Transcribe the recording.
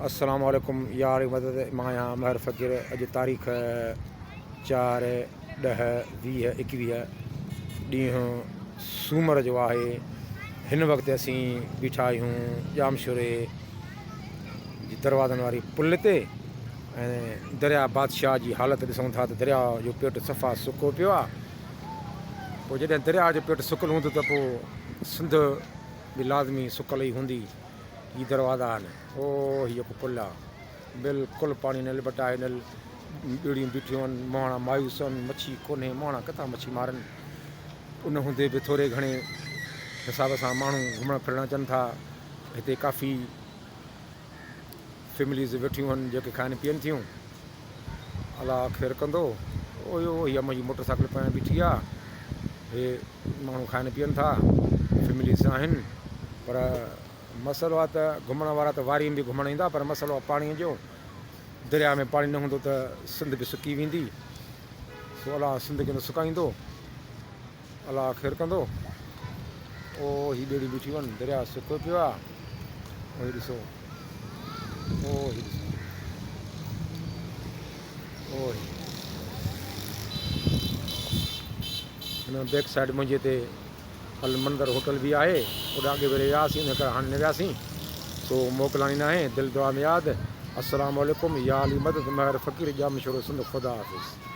السلام عليڪم يا علي مدد مان آهيان مهر فقير اڄ تاريخ 4 10 20 21 ڏينهن سومر جو آهي هن وقت اسين بيٺا آهيون ڄامشوري جي دروازن واري پل تي ۽ دريا بادشاهه جي حالت ڏسون ٿا ته دريا جو پيٽ صفا سڪو پيو آهي پوء جڏهن دريا جو پيٽ سڪل هوندو ته پوء سنڌ به لازمي سڪل ئي هوندي. هي دروازا آهن. او هي جيڪو پل آ بلڪل پاڻي نل بٽ آهي نل ٻيڙيون بيٺيون آهن مهاڻا مايوس آهن مڇي ڪونهي مهاڻا ڪٿان مڇي مارن ان هوندي به ٿوري گهڻي حساب سان ماڻهو گهمڻ ڦرڻ اچن ٿا هتي ڪافي فيمليز ويٺيون آهن جيڪي کائن پيئن ٿيون الله خير ڪندو اويو هي منهنجي موٽر سائيڪل پويان بيٺي آ هي ماڻهو کائن پيئن ٿا فيمليز آهن پر مسئلو آ ته گهمڻ وارا ته واري ۾ به گهمڻ ايندا پر مسئلو آ پاڻي جو درياء ۾ پاڻي نه هوندو ته سنڌ به سڪي ويندي سو الله سنڌ کي نه سڪائيندو الله خير ڪندو او هي ٻيڙيون بيٺيون آهن درياء سڪو پيو آ او هي ڏسو او هي ڏسو او هي هن بيڪ سائيڊ منهنجي تي المنظر هوٽل به آهي اوڏانهن اڳي ڀيري وياسين ان ڪري هاڻي نه وياسين سو موڪلاڻي ناهي دل دعا ۾ ياد السلام عليڪم يا علي مدد مهر فقير ڄامشورو سنڌ خدا حافظ.